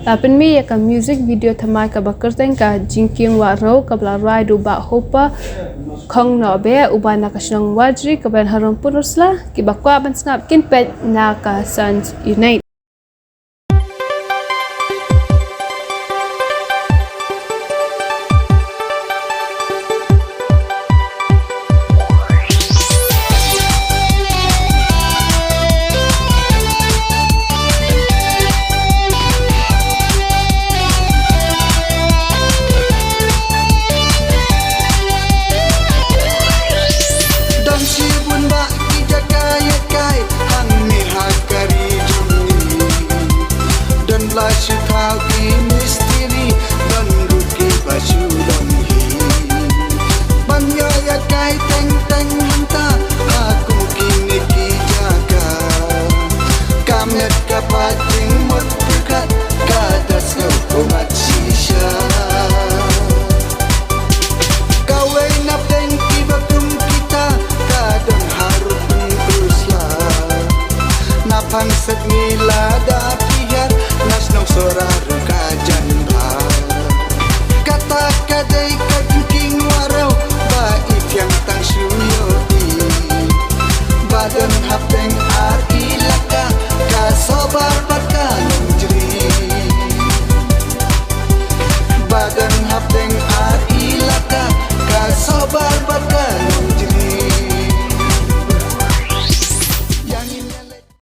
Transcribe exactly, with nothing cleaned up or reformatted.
La pynmih ïa ka music video thymmai kaba kyrteng Ka Jingkieng Wahrew kaba la rwai da u Bah Hopa Khongnohbeh uba na ka shnong Wajri kaba don ha Rampur Rynsla, kiba kwah ban sngap kin peit na ka Suns Unite. Don shibun bah ki jaka ïakai hangne ha ka ri jong ngi. Don la shu thaw ki mistri, don ruh kiba shu don hi. Ban ïoh ïakai teng teng hangta ha kum kine ki jaka. Ka met ka pateng mut pyrkhat ka da sngewthuh mat shisha. Kawei na pdeng kiba kum kita ka don ha Rampur Rynsla. Na Phangset ngi la da pyrshah, na shnong Sohra ruh ka jan bha. Kata ka dei